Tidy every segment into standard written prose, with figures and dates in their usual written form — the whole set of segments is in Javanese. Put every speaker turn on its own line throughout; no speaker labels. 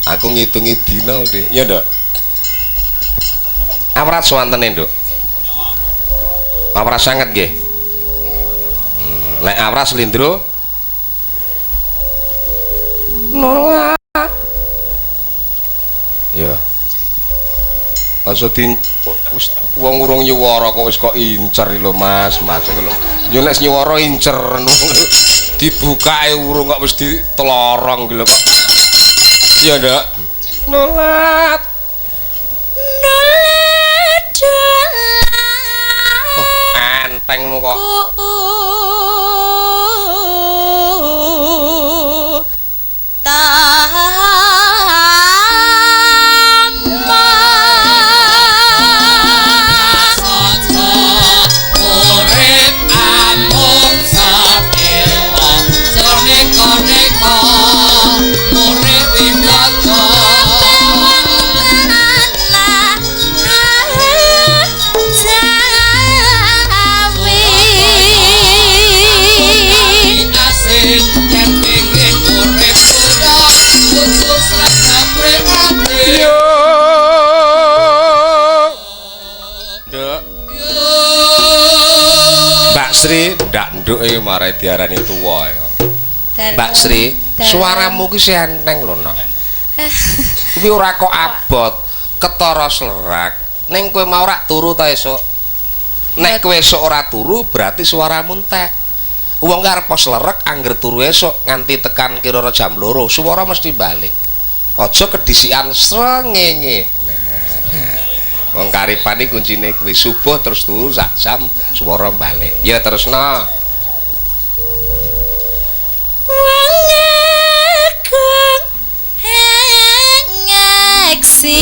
Aku ngitungi dina udah. Ya, Nduk. Awrat suwantene, Nduk. Awrat sanget nggih. Nek awrat slindro nolak. Ya. Aja di wong urung nyuwara kok wis kok incer lho Mas, Mas lho. Yo nek nyuwara incer dibukake urung kok wis ditelorong lho kok. Ya, Nduk. Nolat.
Nolat.
Oh, enteng nu kok. Sri ndak nduk iki marai diarani tuwa ya. Mbak Sri, suaramu ki sih enteng lho, Nok. Kuwi ora kok abot, ketara slerak. Ning kowe mau rak turu ta esuk? Nek kowe esuk ora turu berarti suaramu entek. Wong arep slerek angger turu esuk nganti tekan kira-kira jam 2, suara mesti balik. Aja kedisikan srengenge. Wong karipan iki kuncine kuwi subuh terus turu sak jam swara balik. Ya terusno.
Wong agung ngeksi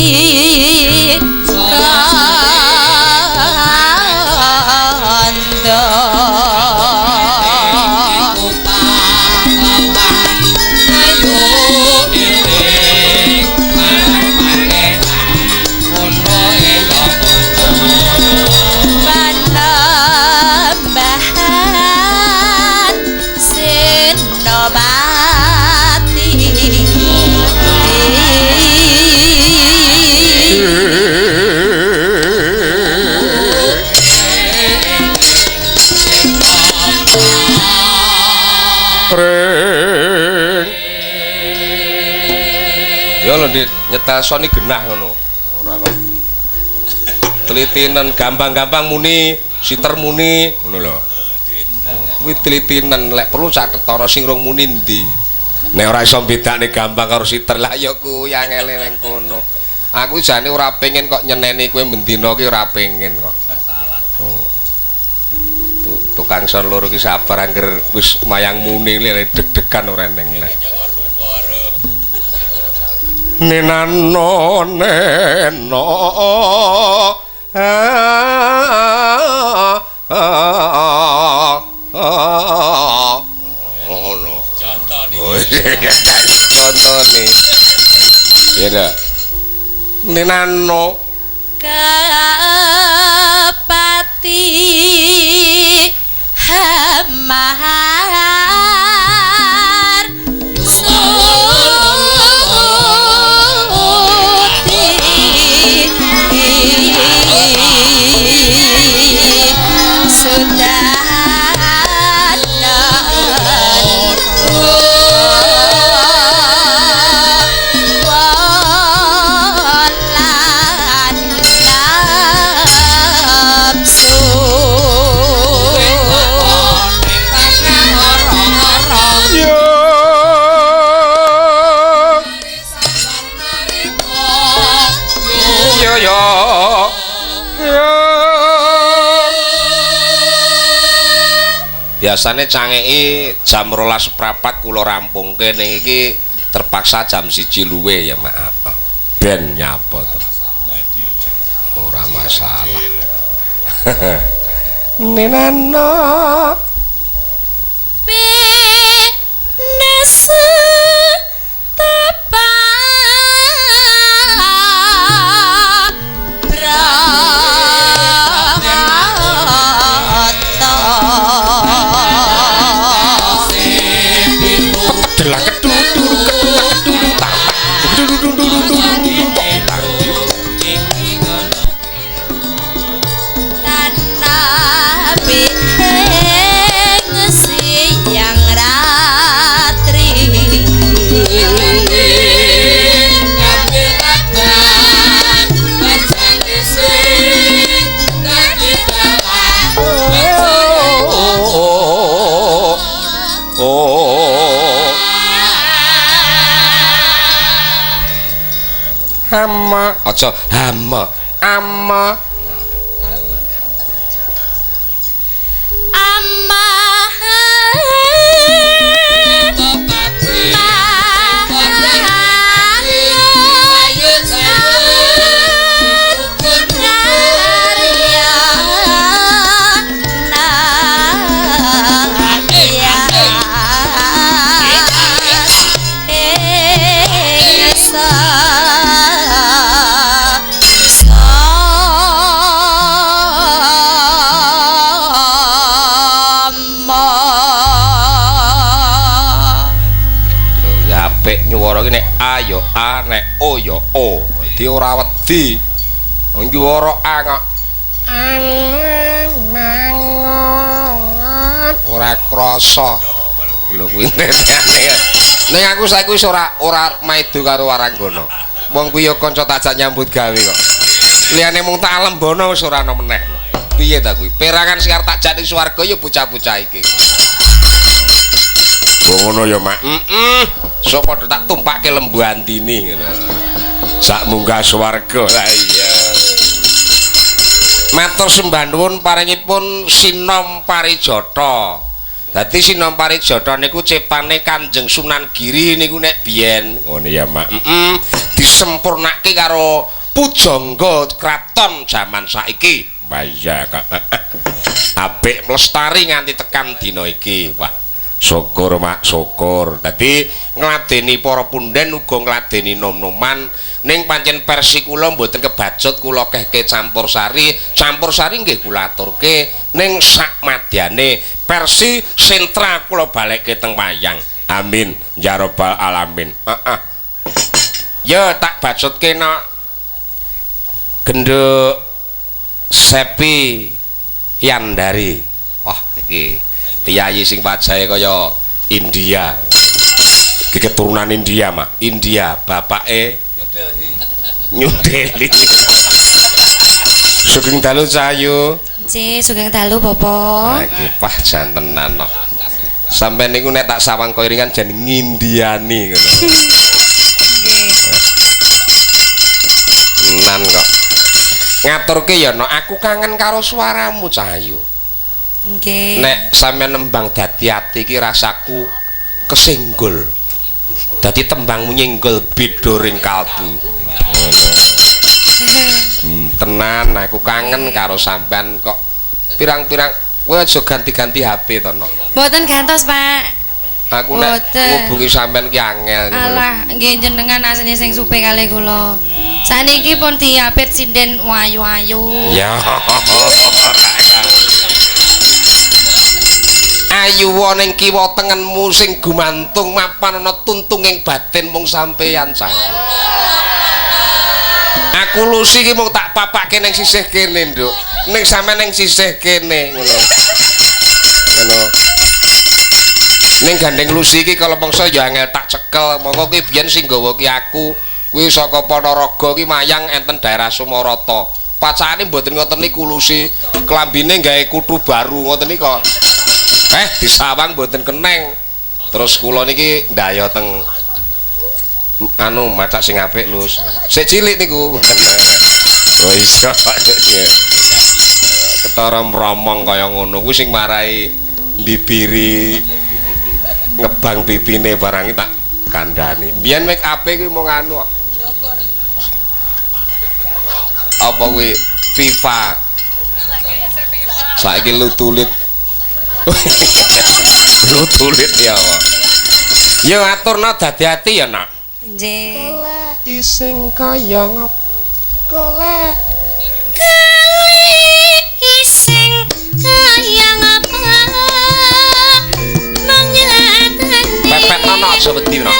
kandha.
Ya lho Dit, nyetel soni genah ngono. Ora kok. Telitinen gampang-gampang muni, siter muni, ngono lho. Kuwi telitinen lek perlu caketara sing rong muni ndi. Nek ora iso bedakne gampang karo siter lah ya kuwi angele ning kono. Aku jane ora pengen kok nyeneni kowe bendina ki ora pengen kok. Oh. Tukang son loro ki sabar angger wis mayang muni deg-degan ora eneng neh. Nenano neno ngono.
Contone.
Contone. Ya dak. Nenano
kepati hamar suti sudah
biasane cangeke jam 12.15 kula rampungke ning iki terpaksa jam 1 luwe ya maaf. Ben nyapa to. Ora masalah. Nenano
pinese tapa
Delah kedut. Hama aja hama ama
ama
nek A ya A, nek O ya O. Dadi ora wedi. Wong nyuwara A kok mangon ora krasa. Lho kuwi aneh. Ning aku saiki wis ora maido karo Waranggana. Wong kuwi ya kanca tak jak nyambut gawe kok. Liyane mung tak lembono wis ora ana meneh. Piye ta kuwi? Perangan sing arep tak jak ning swarga ya bocah-bocah iki. Ngono ya, Mak. Heeh. Sok padha tak tumpake lembu andini ngono. Sak munggah swarga. Lah iya. Matur sembah nuwun paringipun Sinom Parijata. Dadi Sinom Parijata niku ciptane Kanjeng Sunan Giri niku nek biyen. Ngono ya, Mak. Heeh. Disempurnake karo pujangga kraton jaman saiki. Wah iya, Kak. Apik mlestari nganti tekan dina iki. Wah, syukur Mak, syukur. Dadi ngladeni para punden uga ngladeni nom-noman ning pancen versi kula mboten kebacut kula kehke campur sari nggih kula aturke ning sak madyane versi sentra kula balekke teng wayang. Amin ya rabbal alamin. Heeh. Ya tak bacutke nok genduk Sepi Yandari. Wah iki piyayi sing wajahe kaya India. Iki keturunan India, Mak. India, bapake New Delhi. Sugeng dalu Cahayu.
Nggih, sugeng dalu Bapak.
Iki pah jan tenan kok. Sampeyan niku nek tak sawang koiringan jan ngindiani ngono.
Nggih.
Tenan kok. Ngaturke ya no, aku kangen karo suaramu Cahayu.
Nggih.
Nek sampeyan nembang dadi ati iki rasaku kesenggol. Dadi tembangmu nyenggol beda ring kalbu. Tenan aku kangen karo sampean kok pirang-pirang kowe aja ganti-ganti HP to no.
Mboten gantos, Pak.
Aku nek ngubungi sampean ki angel.
Alah, nggih jenengan asline sing supe kalih kula. Saniki pun diapit sinden wayu-ayu.
Ya. Ayu ning kiwa tengenmu sing gumantung mapan ana tuntunging batin mung sampeyan cah. Aku Lusi iki mung tak papake ning sisih kene, Nduk. Ning sampean ning sisih kene ngono. Ngono. Ning gandeng Lusi iki kalau mangsa ya angel tak cekel. Monggo ki biyen sing nggawa ki aku kuwi saka Ponorogo ki mayang enten daerah Sumoroto. Pacakane mboten ngoten niku Lusi. Klambine gawe kutu baru ngoten niku. Disawang mboten keneng. Terus kula niki ndayo teng anu macak sing apik Lus. Sik cilik niku. Oh iya. Ketara mromong kaya ngono kuwi sing marai bibiri ngebang pipine barang tak kandhani. Biyen make up-e kuwi mung anu kok. Apa kuwi FIFA. Saiki lutulit. Lutulit ya apa. Ya aturna dadi ati ya, Nak.
Nggih.
Golek ising kaya ngop. Golek
ising kaya ngapa.
Pepet nono aja wedi no.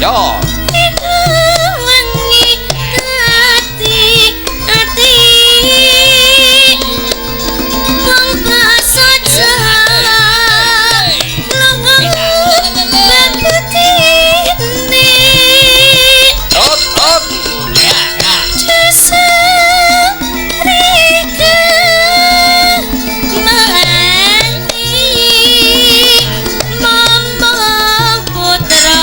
Yo.
Wengi ati ati wong prasaja lunga babutine
Ot ot.
jasa rika mani momong putra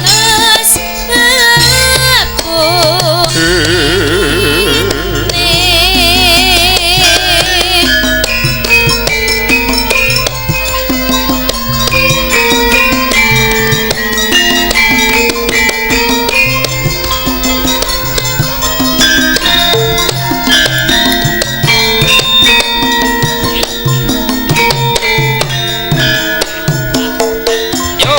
halus aku.
Yo.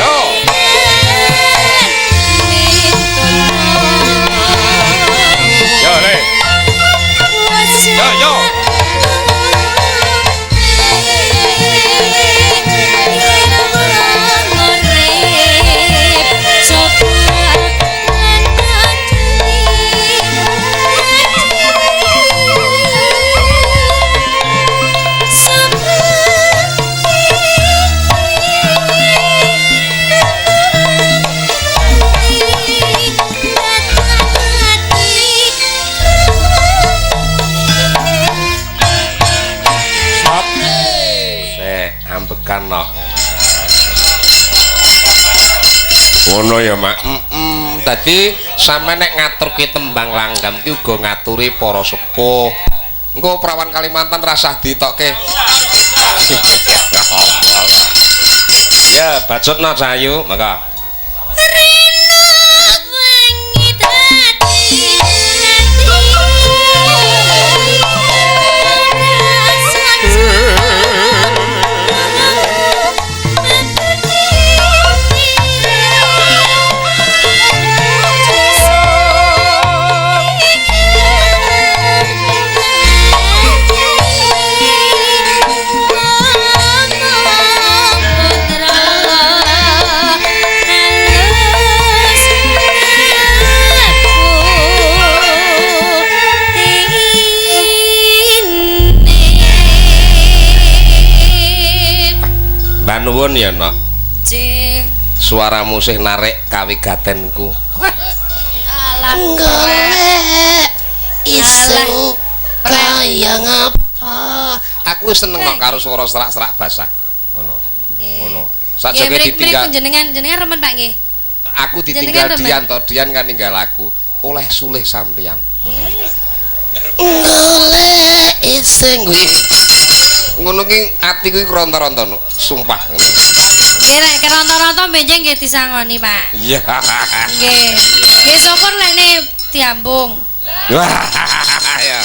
Yo. Yo le. Yo yo. Stop. Ambekan no. Ngono ya, Mak. Dadi sampe nek ngaturke tembang langgam ki uga ngaturi para sepuh. Engko perawan Kalimantan rasah ditokke. Ya, bacutno Cahayu, maka.
Reno wengi dadi
Mbah nuwun ya, Nok.
Nggih.
Suaramu sih narik kawigatenku.
Alah,
Golek iseng kaya ngapa?
Aku seneng kok karo swara serak-serak basah. Ngono. Ngono. Sakjane
Nggih,
ditinggal
jenengan jenengan remen Pak nggih.
Aku ditinggal Dian to, Dian kan ninggal aku. Oleh sulih sampeyan.
Golek iseng
kuwi. Ngono ki ati kuwi kronto-ronto no. Sumpah ngono.
Nggih lek kronto-ronto benjing nggih disangoni, Pak.
Iya.
Nggih. Nggih syukur lek ne diambung.
Wah, ya.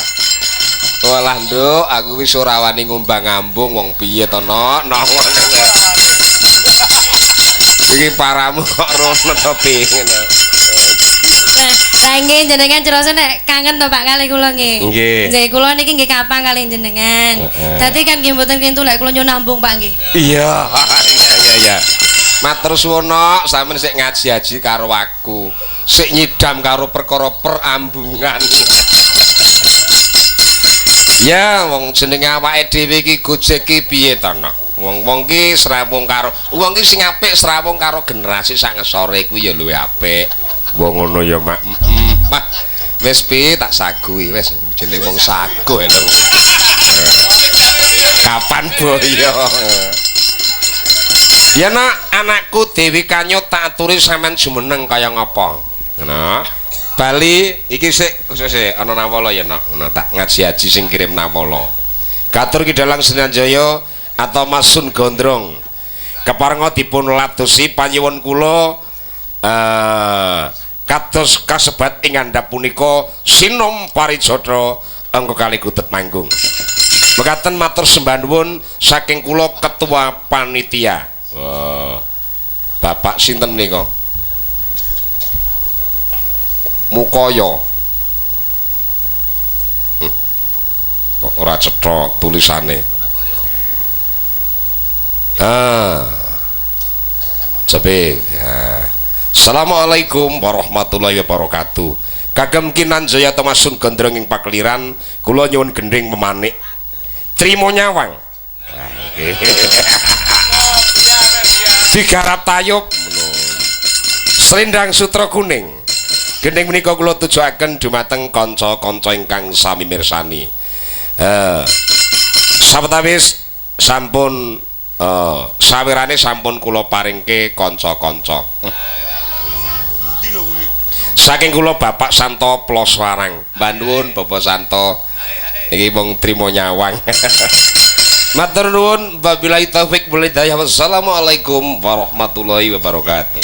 Walah nduk, aku wis ora wani ngumbang-ambung wong piye to, Nok? Nok ngono. Iki paramu kok rono to piye ngono.
Lah nggih jenengan criyose nek kangen to Pak kali kula nggih.
Nggih.
Nggih kula niki nggih kapang kali jenengan. Dadi kan nggih mboten kintu lek kula nyuwun nambung Pak nggih.
Iya, iya iya iya. Matur suwun Nok, sampeyan sik ngaji-aji karo aku. Sik nyidam karo perkara perambungan. Ya wong jenenge awake dhewe iki Gojek iki piye to, Nok? Wong-wong ki srawung karo wong ki sing apik srawung karo generasi sak ngesore kuwi ya luwih apik. Wong ngono ya, Mak. Mah wis piye tak sagui wis jenenge wong sago lho. Kapan boyo? Ya nak, anakku Dewi Kanyut tak aturi sampean jumeneng kaya ngapa. Ngono. Bali iki sik sik ana nawala ya nak. Ngono tak ngaji-aji sing kirim nawala. Katur Ki Dalang Senanjaya atau Mas Sun Gondrong. Keparenga dipun ladosi panyuwun kula kados kasebat ing ngandhap punika Sinom Parijata angka kalih gutet manggung. Mekaten matur sembah nuwun saking kula ketua panitia. Wah. Bapak sinten menika? Mukaya. Kok ora cetha tulisane. Ah. Cobe. Ya. Assalamualaikum warahmatullahi wabarakatuh. Kagem Kinanjaya Tomasun Gondrong ing pakeliran, kula nyuwun gendhing memanik. Trimo nyawang. Nah, iki. Digarap tayub selendang sutra kuning. Gendhing menika kula tujuaken dumateng kanca-kanca ingkang sami mirsani. Sawetawis sampun sawirane sampun kula paringke kanca-kanca. Saking kula Bapak Santo Ploswarang. Mbah nuwun Bapak Santo. Iki wong trimo nyawang. Matur nuwun, wabillahi taufik wal hidayah. Wassalamualaikum warahmatullahi wabarakatuh.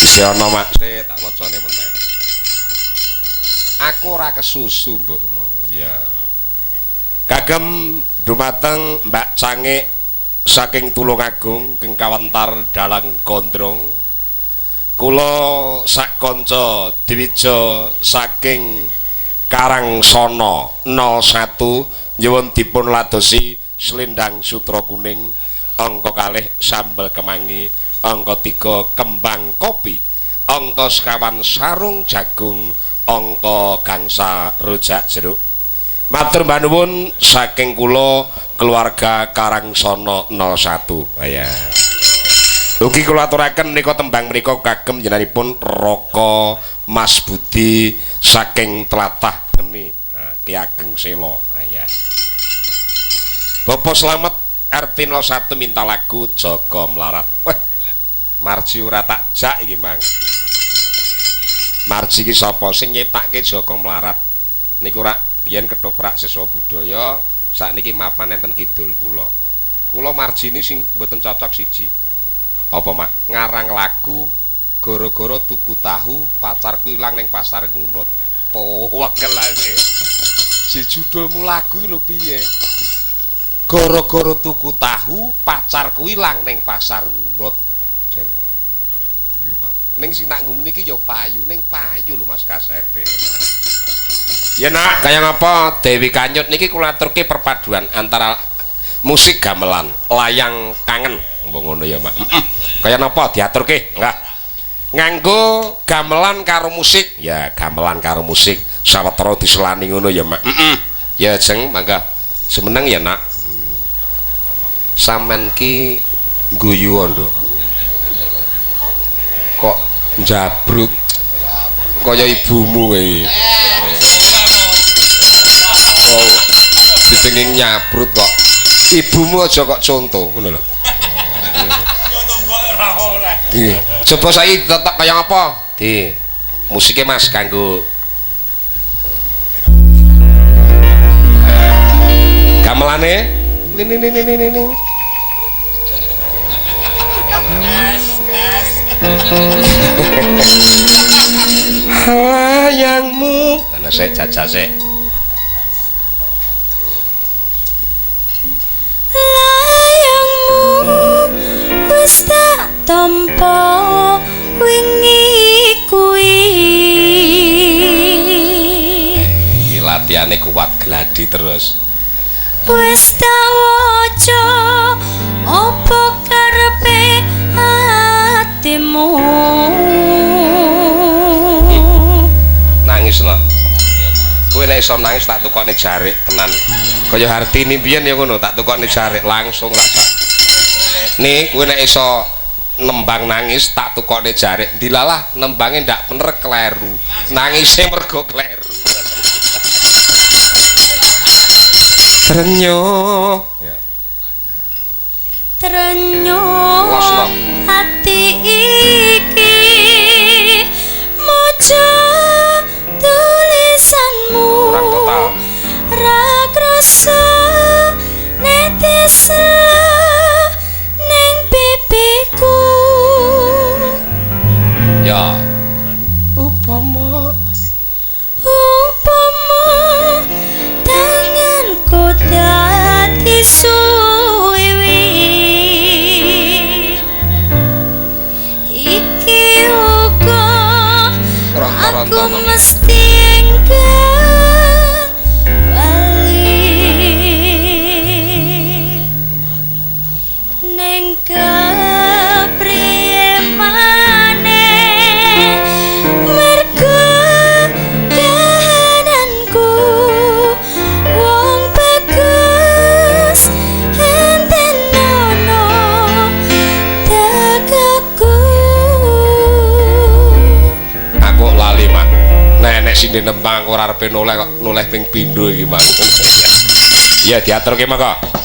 Isih ana Mak, sik tak wacane meneh. Aku ora kesusu, Mbok. Ya. Kagem dumateng Mbak Cangik saking Tulungagung ing kawentar Dalang Gondrong. Kula sak kanca Dwija saking Karangsono 01 nyuwun dipun ladosi selendang sutra kuning, angka kalih sambel kemangi, angka 3 kembang kopi, angka sekawan sarung jagung, angka gangsa rujak jeruk. Matur mbah nuwun saking kula keluarga Karangsono 01. Ya. Ugi kula aturaken menika tembang menika kagem jenenganipun Raka Mas Budi saking tlatah Ngeni, Ki Ageng Selo. Ya. Bapak Slamet RT 01 minta lagu Joko Melarat. Wah, Marji ora tak jak iki, Mang. Marji iki sapa sing nyiptake Joko Melarat? Niku rak biyen ketoprak siswa budaya, sakniki mapan enten kidul kula. Kula Marji ini sing mboten cocok siji. Apa, Mak? Ngarang lagu gara-gara tuku tahu pacarku ilang ning pasar Ngunut. Powekelane. Si judulmu lagu lho piye? Gara-gara tuku tahu pacarku ilang ning pasar Ngunut. Jen. Piye, Mak? Ning sing tak ngomong iki ya payu, ning payu lho Mas kasete. Ya nak, kaya ngapa Dewi Kanyut niki kula aturke perpaduan antara musik gamelan, layang kangen. Ngomong ngono ya, Mak. Kaya napa diaturke? Enggak. Nganggo gamelan karo musik. Ya, gamelan karo musik sawetara diselani ngono ya, Mak. Ya, Jeng, mangga. Semeneng ya, Nak. Sampean ki guyu nduk. Kok njabrut kaya ibumu kae. Oh, ditenging nyabrut kok. Ibumu aja kok contoh ngono lho. Di, coba saiki tetek kaya apa? Di musike Mas kanggo gamelane. Ning ning ning ning ning. Layangmu. Ana sik jajal sik.
Layangmu wis tak tampa wingi kuwi.
Iki latihane kuat gladi terus.
Wis tak waca apa karepe atimu.
Nangis no. Kowe nek iso nangis tak tukokne jarik tenan. Kaya Hartini biyen ya ngono, tak tukokne jarik langsung tak. Nih, kowe nek iso nembang nangis tak tukokne jarik. Dilalah nembange ndak bener kleru. Nangise mergo kleru. Trenyo. Ya.
Trenyo ati iki maca tulisanmu.
Kurang total.
Ra krasa netes ning pipiku.
Ya. Upama
upama tanganku dadi suwiwi iki uga aku mesti enggal bali ning kepriye maneh mergo kahananku wong bagus enten ono tekaku.
Aku lali mak, nek sinde nembang ora arepe noleh kok noleh ping pindho iki mak. Ya diaturke monggo.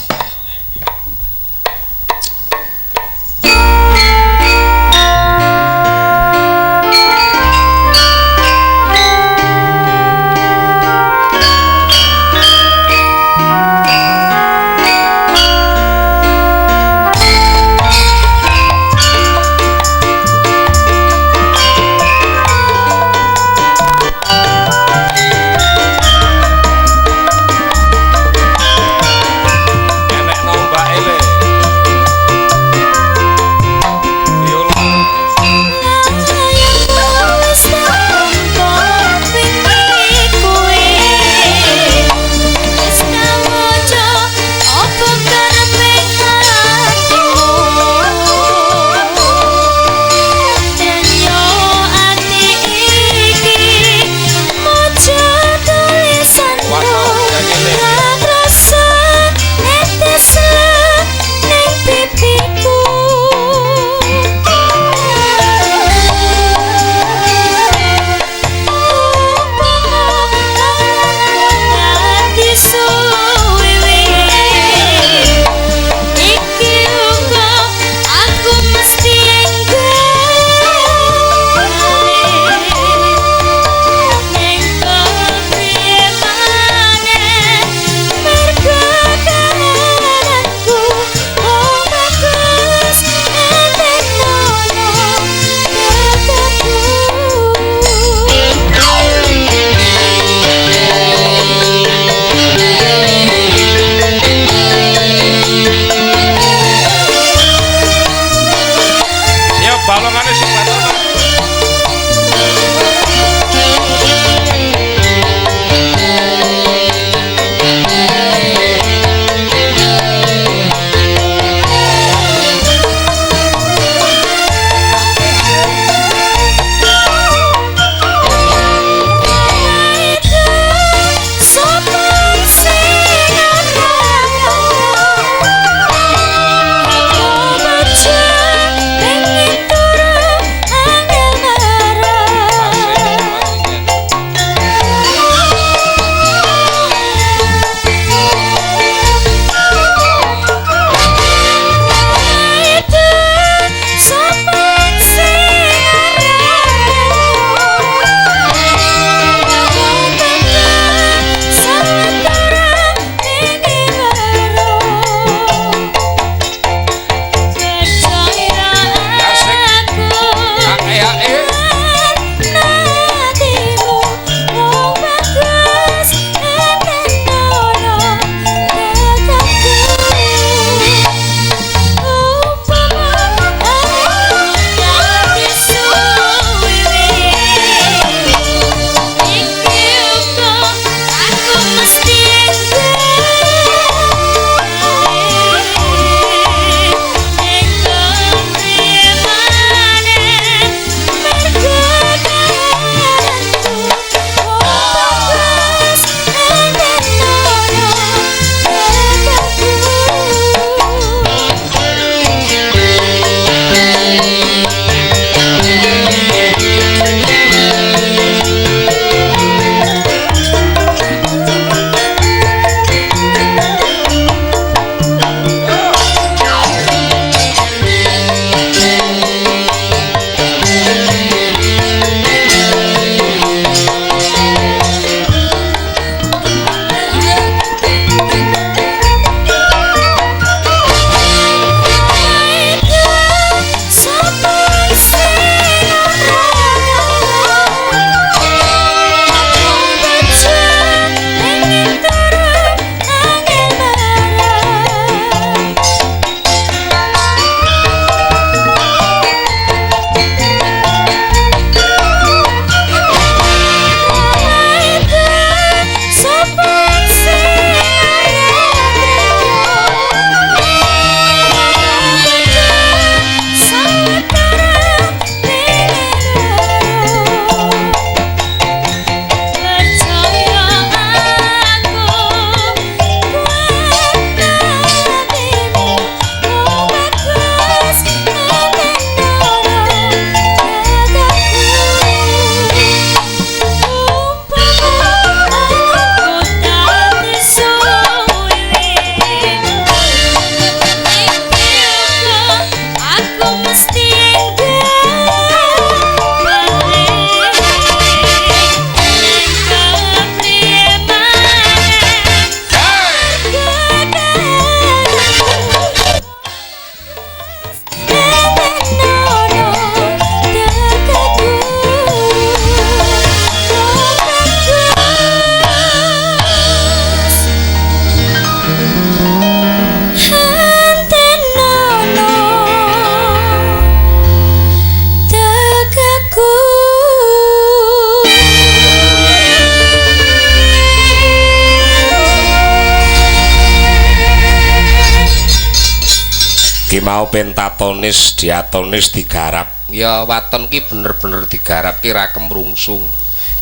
Ki mau pentatonis, diatonis digarap. Ya waton ki bener-bener digarap ki ra kemrungsung.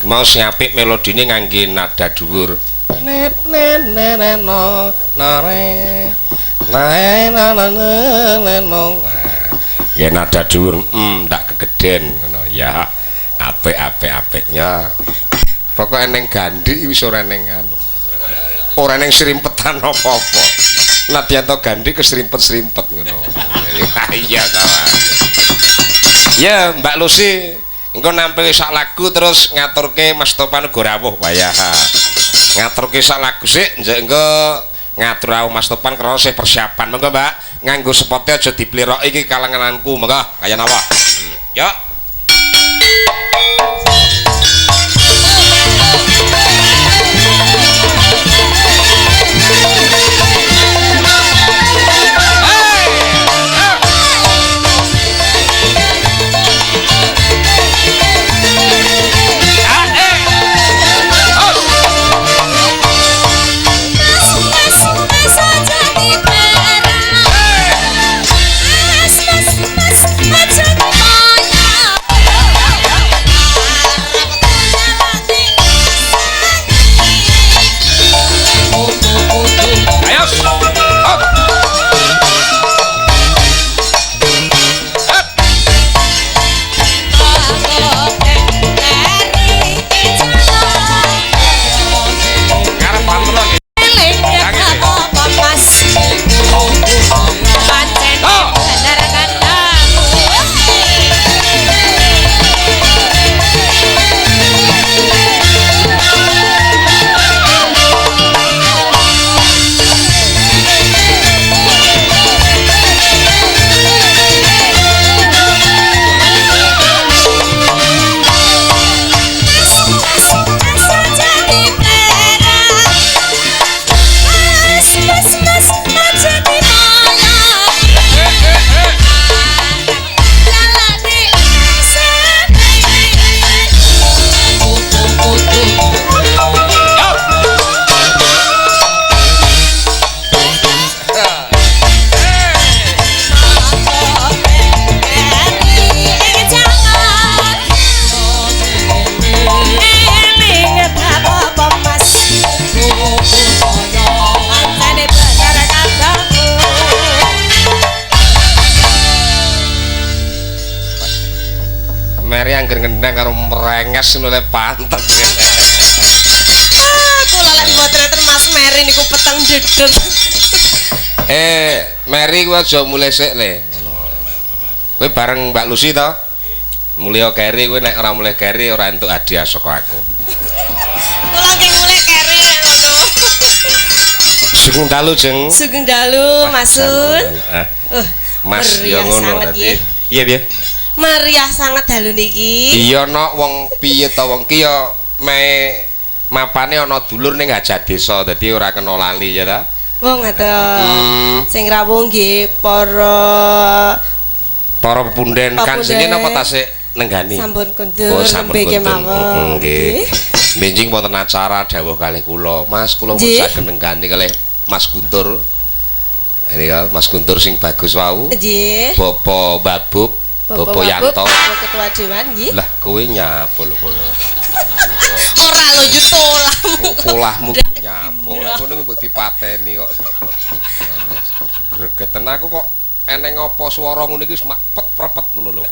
Ki mau sing apik melodine ngangge nada dhuwur. Net net net no na re na na na na no. Ya nada dhuwur, ndak kegeden ngono ya. Apik apik apiknya. Pokoke ning gandhi wis ora ning anu. Ora ning srimpetan apa-apa. Nadyan to gandhi kesrimpet-srimpet ngono. Iya ta. Ya Mbak Lucy, engko nampil sak lagu terus ngaturke Mas Topan uga rawuh wayah. Ngaturke sak lagu sik, njek engko ngatur rawuh Mas Topan krana sih persiapan. Monggo Mbak, nganggo sepote aja dipliroki iki kalengananku. Monggo, kaya napa? Yuk. Merenges ngono le pantes.
Ah, kula lek mboten enten Mas Mary niku peteng dedet.
Mary kuwi aja mulih sik le. Kowe bareng Mbak Lucy to? Mulih keri kowe nek ora mulih keri ora entuk hadiah saka aku.
Kula nggih mulih keri nek ngono.
Sugeng dalu, Jeng.
Sugeng dalu, Mas Sun.
Mas ya ngono dadi. Iya piye?
Meriah sangat dalu niki.
Iya nok wong piye to wong ki ya me mapane ana dulur ning hajat desa dadi ora kena lali ya ta.
Wong ngoten. Sing rawuh nggih para pepunden
kan sini napa tasik nenggani.
Sampun kundur. Oh, sampun kundur.
Nggih. Benjing wonten acara dawuh kalih kula. Mas kula mung saged nenggani kalih Mas Guntur. Ini ya Mas Guntur sing bagus wau.
Nggih.
Bapak Babub. Bapak Yanto,
Bapak Ketua Dewan nggih.
Lah kowe nyapa lho kowe.
Ora lho yo polahmu.
Polahmu ku nyapa. Lek ngono mbok dipateni kok. Gregeten aku kok eneng apa swara ngono iki pet prepet ngono lho.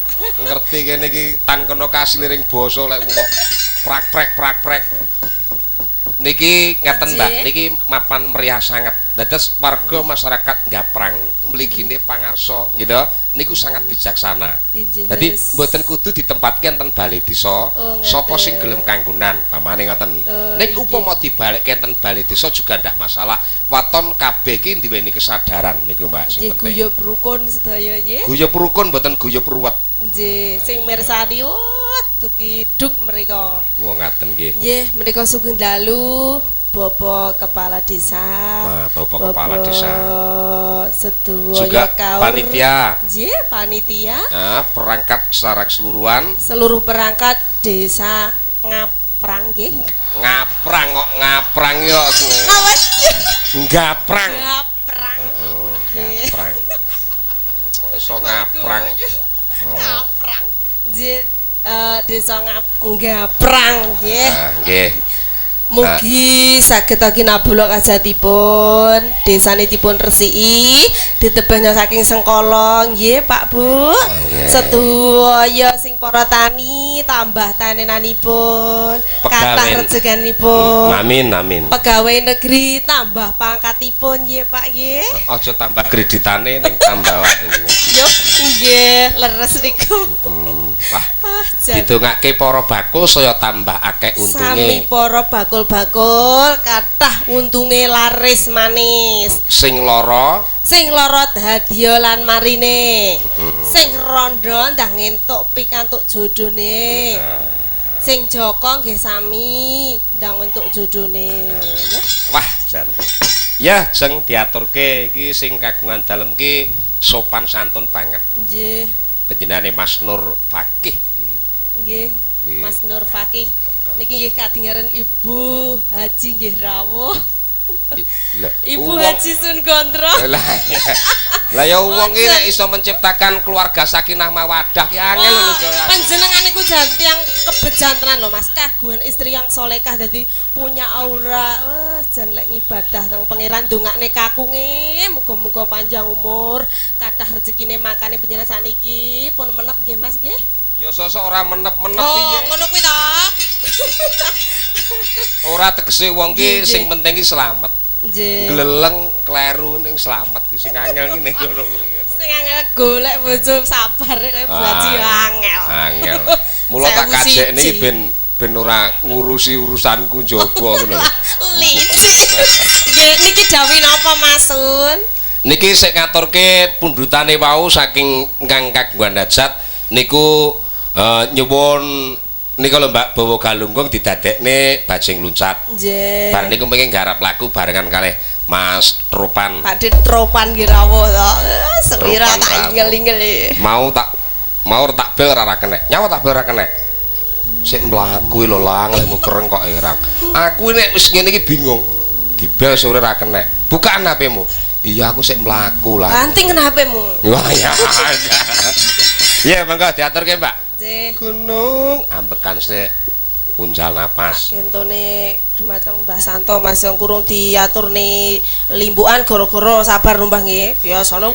Ngerti kene iki tan kena kasiliring basa lek kok prak-prek prak-prek. Niki ngeten Mbak, niki mapan meriah sangat. Dados warga masyarakat Gaprang mligine pangarsa gitu niku sangat bijaksana. Dadi mboten kudu ditempatke enten bale desa, sapa sing gelem kanggonan pamane ngoten. Ning upama dibalekke enten bale desa juga ndak masalah. Waton kabeh iki duweni kesadaran niku Mbak sing penting.
Guyub rukun sedaya nggih.
Guyub rukun mboten guyub ruwet.
Nggih, sing mirsani tukiduk mriko.
Wong ngaten nggih.
Nggih, menika sugeng dalu Bapak Kepala Desa.
Nah, Bapak Kepala Desa.
Seduwa
juga panitia.
Nggih, panitia.
Nah, perangkat secara keseluruhan.
Seluruh perangkat desa Ngaprang nggih.
Ngaprang kok ngaprang yo aku. Ngaprang.
Ngaprang.
Ngaprang. Iso ngaprang.
Ngaprang. Nggih, desa ngaprang nggih.
Nggih.
Mugi saged kinabula kajatipun, desane dipun resiki, ditebahnya saking sengkala nggih Pak Bu. Sedaya sing para tani tambah tanenanipun, kathah rezekanipun.
Amin amin.
Pegawai negeri tambah pangkatipun nggih Pak nggih.
Aja tambah kreditane ning tambah wae.
Yo nggih, leres niku.
Wah. Didongake para bakul saya tambah akeh untunge.
Sami para bakul-bakul kathah untunge laris manis.
Sing lara,
sing lara hadya lan marine. Sing rondo ndang entuk pikantuk jodhone. Sing jaka nggih sami ndang entuk jodhone.
Wah, jan. Ya, jeng diaturke iki sing kagungan dalem ki sopan santun banget.
Nggih.
Panjenengane Mas Nur Fakih.
Nggih, Mas Nur Fakih. Niki nggih kadingaren Ibu Haji nggih rawuh. Ibu Haji Sun Gondro.
Lah ya wong iki nek iso menciptakan keluarga sakinah mawadah ki angel lho.
Panjenengan niku jan tiyang kebejan tenan lho Mas, kagungan istri yang solekah dadi punya aura. Wah, jan lek ngibadah teng pangeran ndongakne kakunge, muga-muga panjang umur, kathah rezekine makane panjenengan sakniki pun menep nggih Mas nggih.
Ya sosok ora menep-menep piye.
Oh, ngono kuwi ta.
Ora tegese wong ki sing penting ki slamet.
Nggih.
Gleleng kleru ning slamet sing angel ngene ngono.
Sing angel golek bojo sabar kaya Bu Haji angel.
Angel. Mula tak kajekne iki ben ora ngurusi urusanku njaba ngono lho.
Licik. Nggih niki dawuh napa Mas Sun?
Niki sik ngaturke pundhutane wau saking ingkang kagungan hajat niku nyuwun niku lho Mbak bawa galunggung didadekne bajing luncat.
Nggih.
Bar niku mengke nggarap lagu barengan kalih Mas Tropan.
Pak Dit Tropan ki rawuh to. Selira tak ingel-ingel.
Mau tak bel ora kenek. Nyawa tak bel ora kenek. Sik mlaku lho lang lek mukereng kok erang. Aku nek wis ngene iki bingung. Dibel sore ora kenek. Bukaan HP-mu. Iya aku sik mlaku lah.
Banting HP-mu.
Wah ya. Iya monggo diaturke Mbak.
Nggih.
Gunung ambekan sik unjal napas.
Kentone dumateng Mbah Santo Mas yang kurung diaturne limbukan gara-gara sabar numbah nggih. Biasane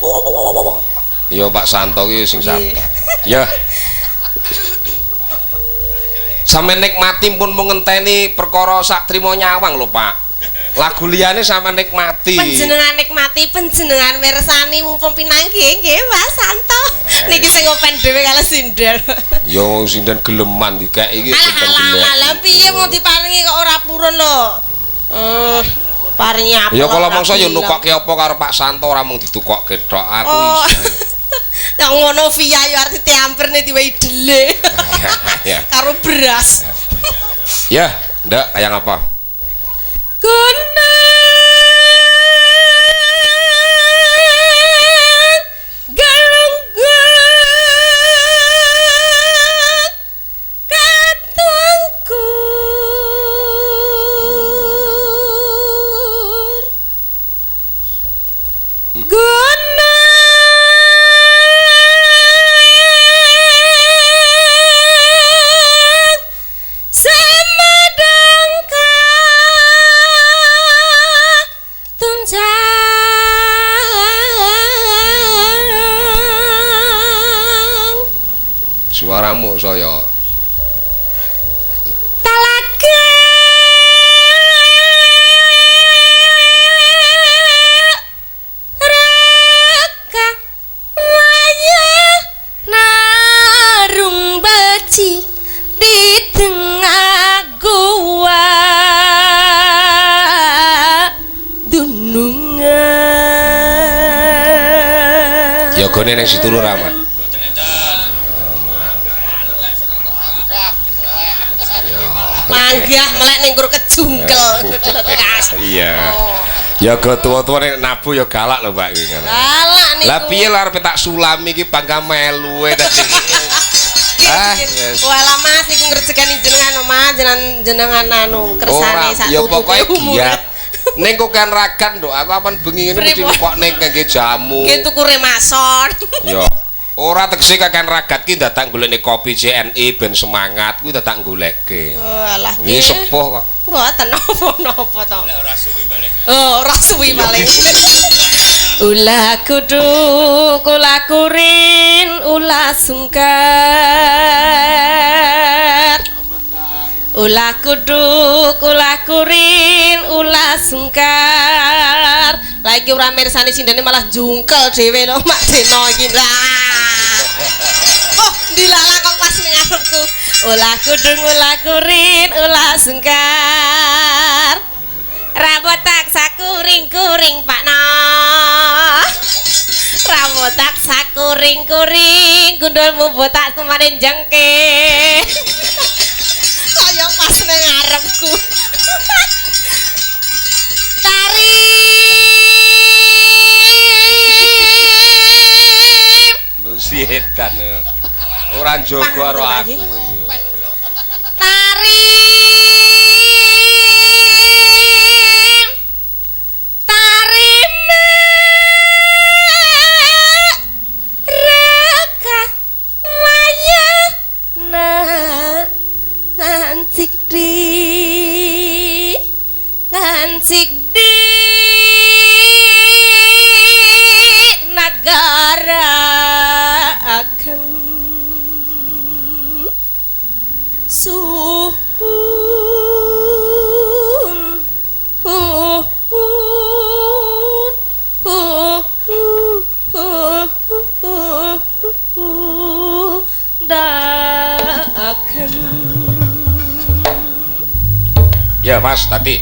Iya Pak Santo ki sing sabar. Ya. Sampe nikmati pun mung ngenteni perkara sak trimo nyawang lho Pak. Lagu liyane sampe nikmati.
Panjenengan nikmati, panjenengan mirsani mumpung pinanggih nggih Mas Santo. Niki sing ngopen dhewe kalih sinden.
Ya sinden geleman dikeki iki
sinten gelem. Alah piye mung diparingi kok ora purun lho. Paringi apa?
Ya kala mangsa ya nukokke apa karo Pak Santo ora mung ditukokke tok aku iso.
Ya ngono via ya arti diamperne diwehi dele. Karo beras.
Ya, ndak kaya ngapa?
Gunung galunggung katungkur gunung semedang katunjang
Suaramu saya
talaga raka waya narung beci di tengah gua dunungan.
Yogone ning situ lho Rama.
Manggah melek ning karo kejungkel.
Iya. Ya go tuwa-tuwa nek nabu ya galak lho Mbak iki.
Galak niku.
Lah piye lho arep tak sulami iki bangga melu e tadi. Ah,
walah Mas iku ngrejekani jenengan Mas, jenengan anu kersane sak
Ya pokoke giat. Ning kokean ragat nduk, aku apan bengi ngene mesti nukokne kangge jamu.
Nggih tuku remason.
Ya. Ora tegese kakean ragat ki dadak golekne kopi CNI ben semangat kuwi dadak golekke.
Oh alah nggih.
Iki sepuh kok.
Mboten napa-napa to.
Lah ora suwi paling.
Oh, ora suwi paling. Ulah kudu kula kurin ulah sungkar. Ulah kudu kula kurin ulah sungkar. Lah iki ora mirsani sindene malah jungkel dhewe lho Mak Deno iki. Lah. Oh, dilala kok pas ning ngarepku. Ulah kudung ulah kurin ulah sungkar. Rabotak sakuring-kuring Pak No. Rabotak sakuring-kuring gundulmu botak semane jengke. Kaya pas ning ngarepku. Tarim.
Lu si edan. Ora njogo karo aku.
Tarim. Tarim. Raka maya na ngancik di ngancik di nagara ageng suhun hu hu hu hu hu daken.
Ya Mas, tadi.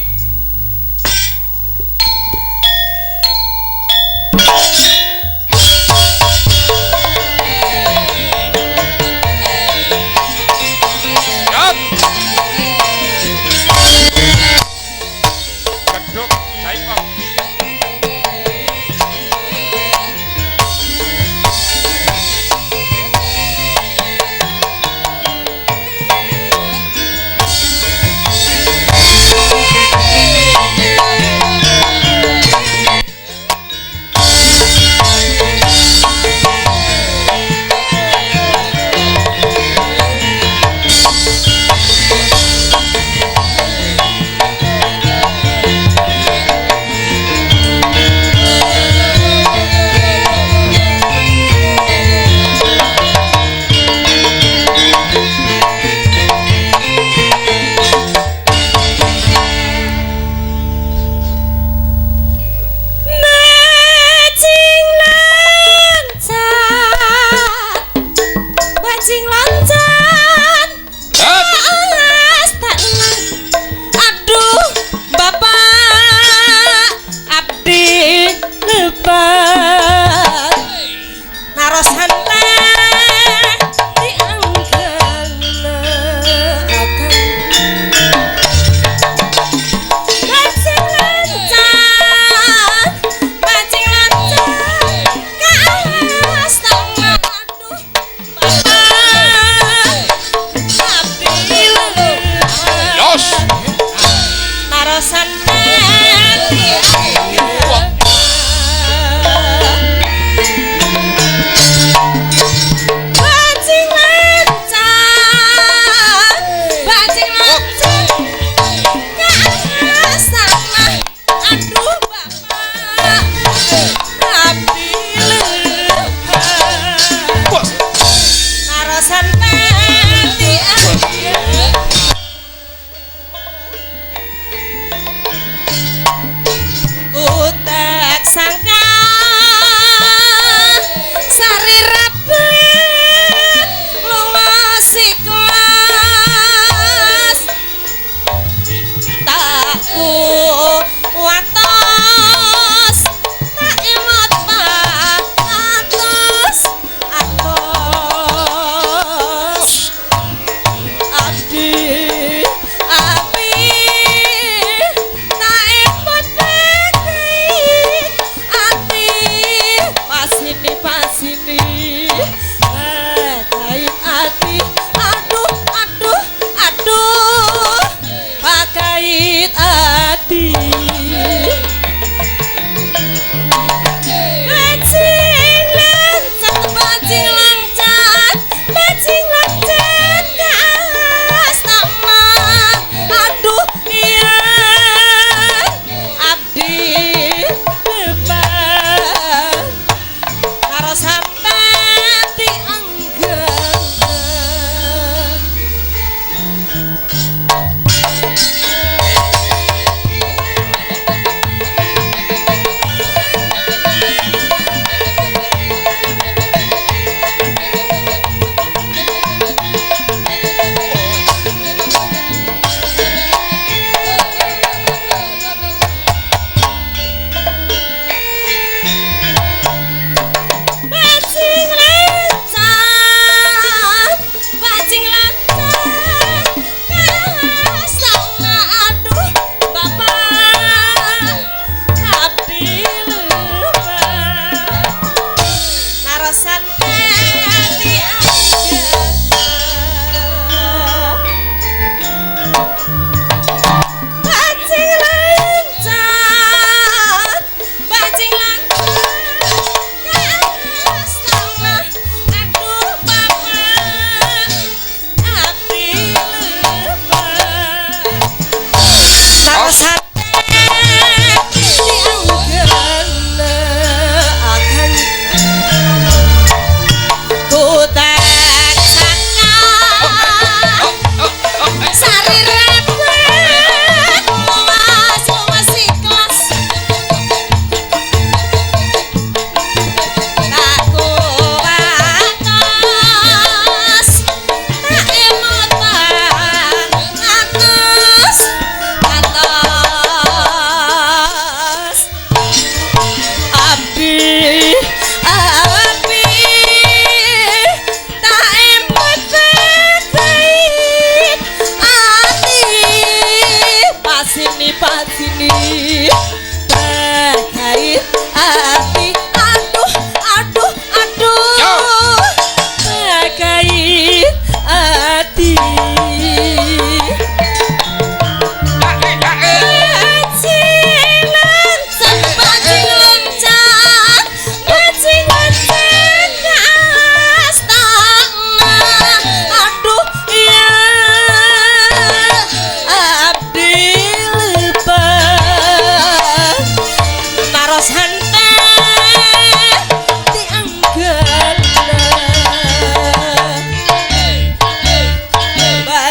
Geduk, jaipong.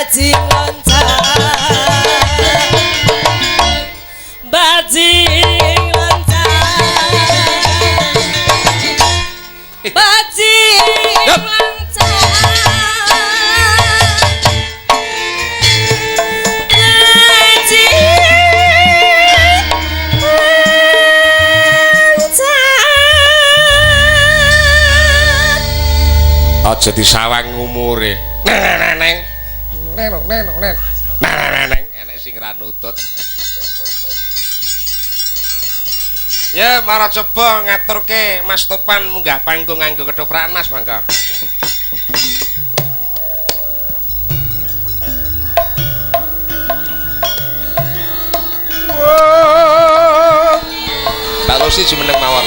Bajing loncat, bajing loncat, bajing loncat, bajing loncat.
Aja disawang umure. Neng neng neng neng neng neng neng enek sing ra nutut. Ya, mara coba ngaturke Mas Topan munggah panggung nganggo ketoprakan Mas mangga. Mbak Lucy jumeneng mawon.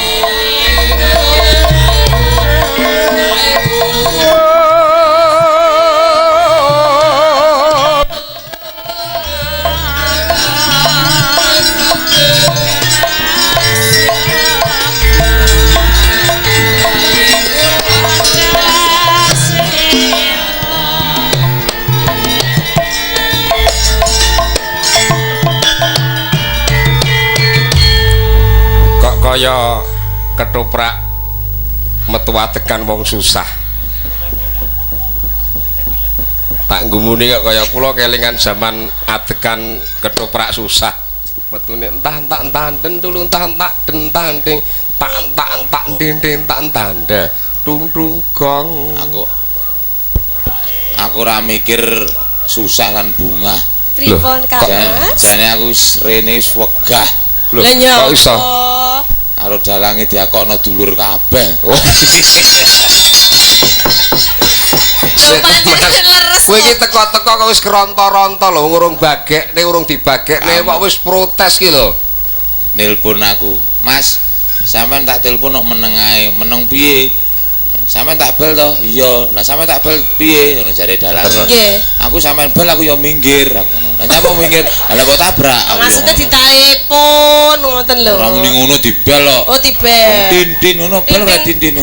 Kok kaya ketoprak metu adegan wong susah. Tak nggumuni kok kaya kula kelingan zaman adegan ketoprak susah. Metune entah entak entah dulu entah entak entah ding tak entak entak ding ding tak entah tung tung gong.
Aku ora mikir susah lan bungah.
Pripun Kang Mas?
Jane aku wis rene wis wegah.
Lho, kok iso?
Karo dalange diakokno dulur kabeh.
Oh. Kowe iki teko-teko kok wis keronto-ronto lho, urung bagekne, urung dibagekne kok wis protes ki lho.
Nelpon aku, "Mas, sampean tak telepon kok meneng ae. Meneng piye? Sampean tak bel to?" "Iya." "Lah sampean tak bel piye?" Ngono jare dalange.
Nggih.
Aku sampean bel aku ya minggir aku ngono. Lah nyapa minggir? Lah mbok tabrak aku.
Maksudnya ditelepon ngoten lho.
Ora muni ngono dibel kok.
Oh, dibel.
Din-din ngono bel ora din-din.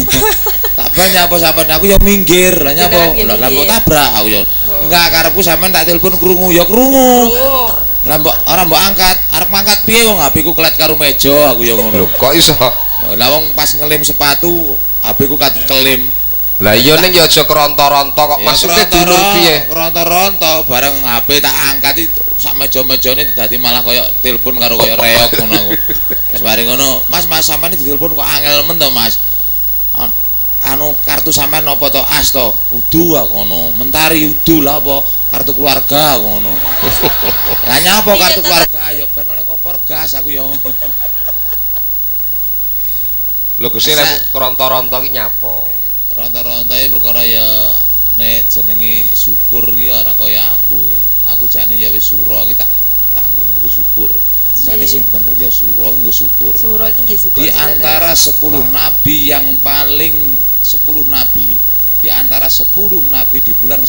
Tak bel nyapa sampean aku ya minggir. Lah nyapa? Lah mbok tabrak aku ya. Enggak, karepku sampean tak telepon krungu ya krungu. Lah mbok ora mbok angkat, arep ngangkat piye wong HP ku kelet karo meja aku ya ngono.
Lho kok iso?
Lah wong pas ngelim sepatu HP ku katut kelim.
Lah iya ning ya aja keronto-ronto kok maksudnya dulur piye?
Keronto-ronto bareng HP tak angkat iki sak meja-mejane dadi malah koyo telepon karo koyo reok ngono aku. Wis mari ngono, "Mas, Mas sampean ditelepon kok angel men to, Mas?" Anu kartu sampean apa to? As to? Udu aku ngono. Mentari udu lah apa? Kartu keluarga aku ngono. Lah nyapa kartu keluarga ya ben oleh kompor gas aku ya.
Lho Gusti lek keronto-ronto ki nyapa?
Ronto-ronto iki perkara ya nek jenenge syukur ki ora kaya aku. Aku jane ya wis sura ki tak nggo syukur. Jane sing bener ya sura ki nggo syukur.
Sura ki nggih syukur.
Di antara 10 nabi yang paling 10 nabi, di antara 10 nabi di bulan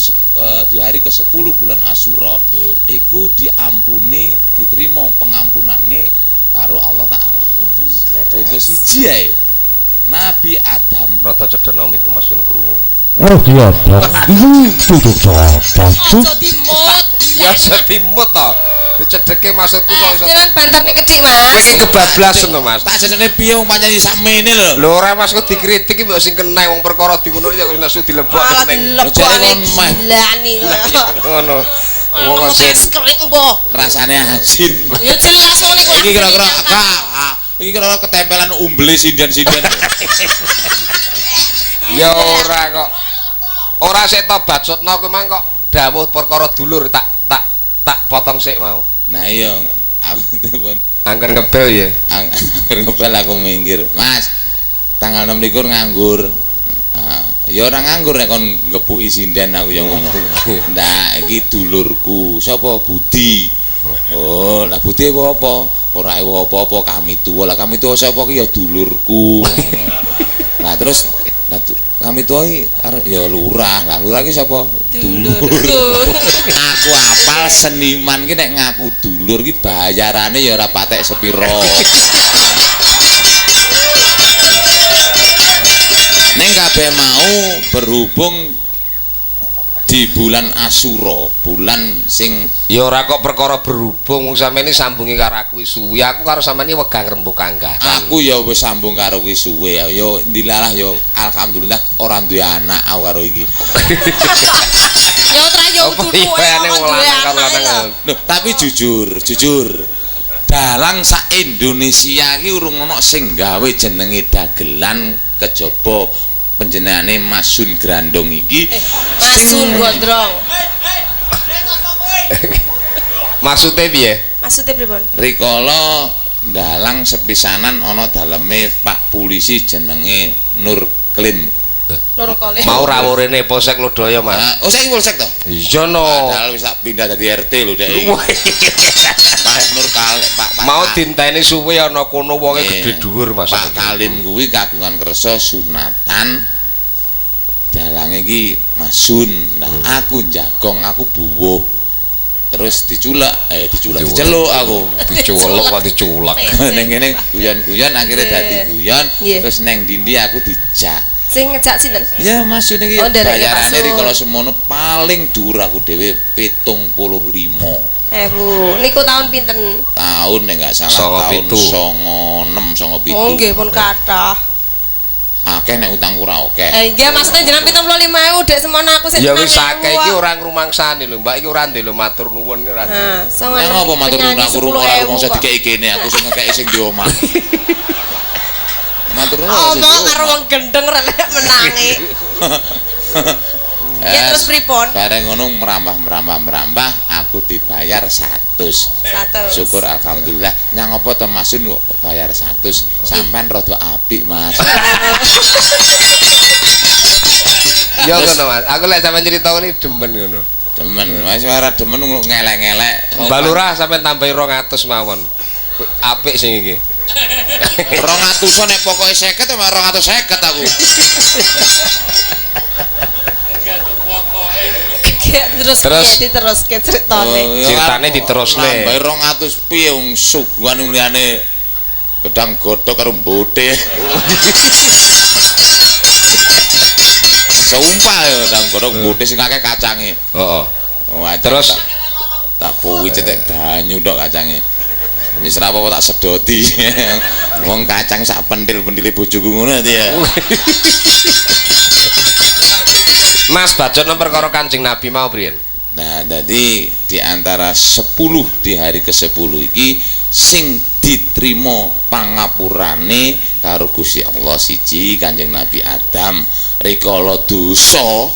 di hari ke-10 bulan Asyura iku diampuni, diterima pengampunane karo Allah Taala. Contoh siji ae. Nabi Adam
rada cedhek nomik Mas ben krungu.
Oh iya, duduk
aja dimut.
Ya aja dimut to. Dicedheke maksudku kok iso.
Jenengan banterne kedhik, Mas.
Kowe iki kebablasan to, Mas.
Tak jenenge piye wong pancen sakmene lho.
Lho ora Mas kok dikritik iki mbok sing kena wong perkara dingono ya wis nesu dilebok
ning. Dilebokne gilani.
Ngono. Wong kok
skrik mboh.
Rasane asin.
Ya jelas ngono iku.
Iki kira-kira iki kira-kira ketempelan umbele sinden-sinden.
Ya ora kok. Ora sik to bacotno kuwi mang kok dawuh perkara dulur tak potong sik mau.
Nah iya, aku telepon.
Angger ngebel ya.
Angger ngebel aku minggir. Mas, tanggal 26 nganggur. Nah, ya ora nganggur nek kon ngepuki sinden aku ya ngono. Ndak, iki dulurku. Sapa Budi? Oh, lah Budi apa? Ora ewa apa-apa kami tuwa. Lah kami tuwa sapa ki ya dulurku. Lah terus lah kami tuwa iki ya lurah. Lah lurah ki sapa? Dulurku. Aku apal seniman ki nek ngaku dulur ki bayarane ya ora patek sepiro. Ning kabeh mau berhubung Di bulan Asyura, bulan sing
ya ora kok perkara berhubung wong sampeyan sambungi karo aku suwe. Aku karo sampeyan wegang rembug anggaran.
Aku ya wis sambung karo kuwi suwe ya. Ya ndilalah ya alhamdulillah ora duwe anak aku karo iki.
Ya ora yo dudu
wong lanang karo lanang.
Loh, tapi jujur, jujur. Dalang sak Indonesia iki urung ana sing gawe jenenge dagelan kejaba panjenengane Mas Sun Grandong iki.
Mas Sun Gondrong.
Maksude piye?
Maksude pripun?
Rikala dalang sepisanan ana daleme Pak Polisi jenenge Nur Klim.
Nur Klim.
Mau rawuh rene Polsek Lodaya, Mas.
Oh, saiki Polsek to?
Iya no.
Padahal wis tak pindah dadi RT lho dek. Pak Nur Kalim, Pak
mau dinteni suwe ana kono wonge gedhe dhuwur Mas.
Pak Kalim kuwi kagungan kersa sunatan dalange iki Mas Sun. Nah, aku jagong, aku buwuh. Terus diculek, diculek, diceluk aku.
Diculek kok diculek.
Ning kene guyon-guyon akhire dadi guyon, terus neng dindi aku dijak.
Sing ngejak sinten?
Ya Mas Sun iki bayarane rikala semono paling dhuwur aku dhewe 75.000.
Niku tahun pinten?
Tahun nek enggak salah tahun 96 97.
Oh nggih pun kathah.
Akeh nek utangku ora akeh.
Nggih maksudnya jenengan 75.000 dek semono aku sik.
Ya wis akeh iki ora ngrumangsani lho Mbak iki ora ndek lho matur nuwun ora.
Heeh.
Nang apa matur nuwun aku ora rumangsa dikeki kene aku sing ngekeki sing di omah. Matur nuwun.
Omong karo wong gendeng rek menangi. Ya terus pripun?
Bareng ngono merambah aku dibayar 100. Syukur alhamdulillah. Nyang apa to Mas Sun kok bayar 100? Sampean rada apik, Mas.
Ya ngono, Mas. Aku lek sampean cerita ngene demen ngono.
Demen. Wis ora demen ngelek-ngelek.
Mbak Lurah sampean tambahi 200 mawon. Apik sing iki.
200 nek pokoke 50 ya 250 aku.
Terus diteruske critane.
Critane diterusne.
Nambahi 200 piye wong suguhan liyane gedang godhog karo mbote. Sumpah ya gedang godhog mbote sing akeh kacange.
Heeh. Terus
tak puwi cetek banyu tok kacange. Wis ora apa-apa tak sedoti. Wong kacang sak pentil-pentile bojoku ngono nanti ya.
Mas bacana perkara Kanjeng Nabi mau priyen?
Nah, dadi di antara 10 di hari ke-10 iki sing diterima pangapurane karo Gusti Allah siji Kanjeng Nabi Adam rikala dosa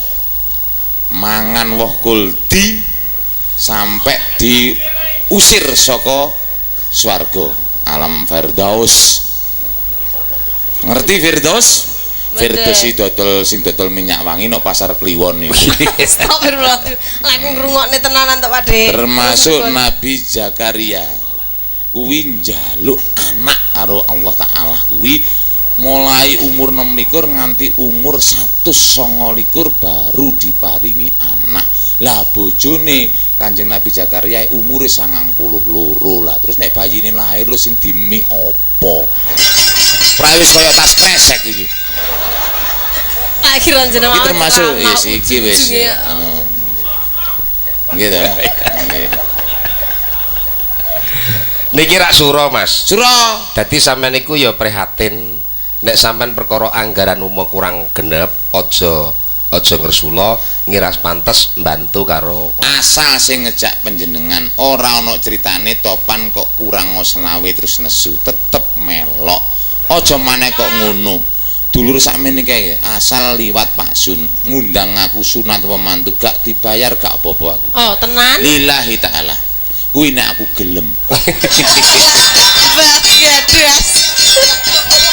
mangan woh kuldi sampai diusir saka swarga alam Firdaus. Ngerti Firdaus? Firdaus iki dodol sing dodol minyak wangi nok pasar Kliwon niku.
Astagfirullahaladzim. Lek ngrungokne tenanan tok Pak De.
Termasuk Nabi Zakaria. Kuwi njaluk anak karo Allah Ta'ala kuwi mulai umur 26 nganti umur 129 baru diparingi anak. Lah bojone Kanjeng Nabi Zakaria umure 92 lah. Terus nek bayine lahir lho sing dimik apa? Pra wis kaya tas kresek iki.
Akhiran jeneng
iki termasuk wis iki wis. Nggih ta. Nggih.
Niki rak sura, Mas.
Sura.
Dadi sampean niku ya prihatin nek sampean perkara anggaran umum kurang genep, aja ngersula, ngiras pantes mbantu karo
asal sing ngejak panjenengan ora ana critane topan kok kurang selawe terus nesu, tetep melok. Aja maneh kok ngono. Dulur sakmene kae asal liwat Pak Sun ngundang aku sunat apa mantu gak dibayar gak apa-apa aku.
Oh, tenan.
Lillahi ta'ala. Kuwi nek aku gelem.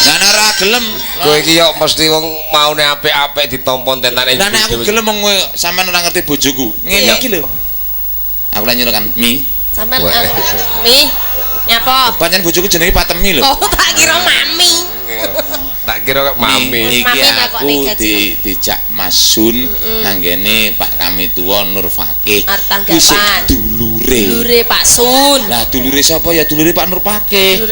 Lah nek ora gelem,
kowe iki yo mesti wong maune apik-apik ditampa tentane.
Lah nek aku gelem wong sampean ora ngerti bojoku. Ngene iki lho. Aku lak nyuruh kan mi.
Sampean mi nyapa?
Pancen bojoku jenenge Patemi lho.
Oh, tak kira mami.
Tak kira kok mami.
Iki aku dijak Mas Sun nang kene Pak Kamituwa Nur Fakih.
Arep tanggapan.
Dulure.
Dulure Pak Sun.
Lah dulure sapa ya dulure Pak Nur Fakih.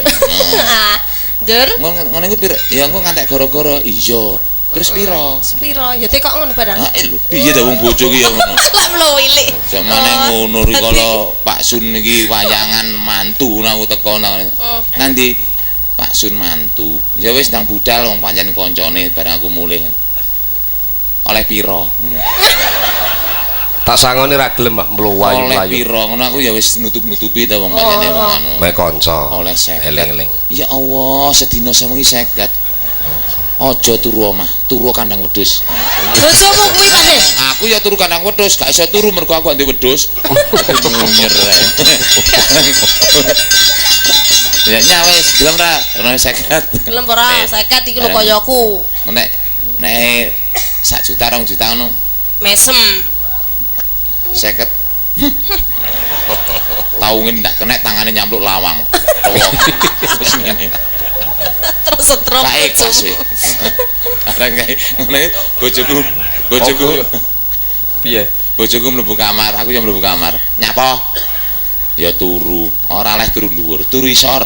Dur.
Ngono iku piro? Ya engko ngantek gara-gara. Iya. Terus piro?
Piro? Ya tekok ngono barang.
Ah, lho, piye ta wong bojo ki ya ngono.
Lak mlowilik.
Zamane ngono rikala Pak Sun iki wayangan mantu nang teko nang. Nanti Pak Sun mantu. Ya wis ndang budal wong pancen koncone bareng aku mulih. Oleh piro ngono.
Tak sangone ra gelem, Pak, mluwayu-mlayu.
Oleh piro ngono aku ya wis nutup-nutupi ta wong pancene wong anu.
Mae kanca.
Oleh 50.
Eling-eling.
Ya Allah, sedina sewengi 50. Aja turu omah, turu kandang wedhus.
Bojomu kuwi Pak De.
Aku ya turu kandang wedhus, gak iso turu mergo aku ndek wedhus. Munyer. Ya nya wis gelem ra? Ono 50.
Gelem ora? 50 iki lho kayaku.
Nek nek 1 juta 2 juta ngono.
Mesem.
50. Tau ngene ndak kena tangane nyampluk lawang. Terus ngene.
Terus stroke.
Kae ikhlas weh. Arang kae ngene bojoku
piye?
Bojoku mlebu kamar, aku yo mlebu kamar. Nyapa? Ya turu. Ora leh turu dhuwur, turu isor.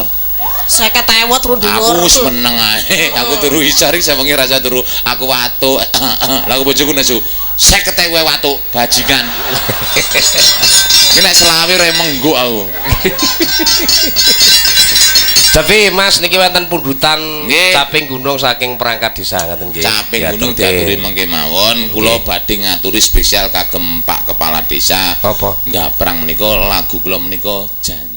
50.000 turu dhuwur.
Aku wis meneng ae. Aku turu isor iki sewengi rasa turu. Aku watuk. Lah aku bojoku nesu. 50.000 watuk, bajingan. Iki nek selawe ora mengguk aku.
Tapi Mas niki wonten pundutan caping gunung saking perangkat desa ngaten nggih.
Caping gunung diaturi mengke mawon, kula badhe ngaturi spesial kagem Pak Kepala Desa.
Apa?
Nggaprang menika lagu kula menika janji.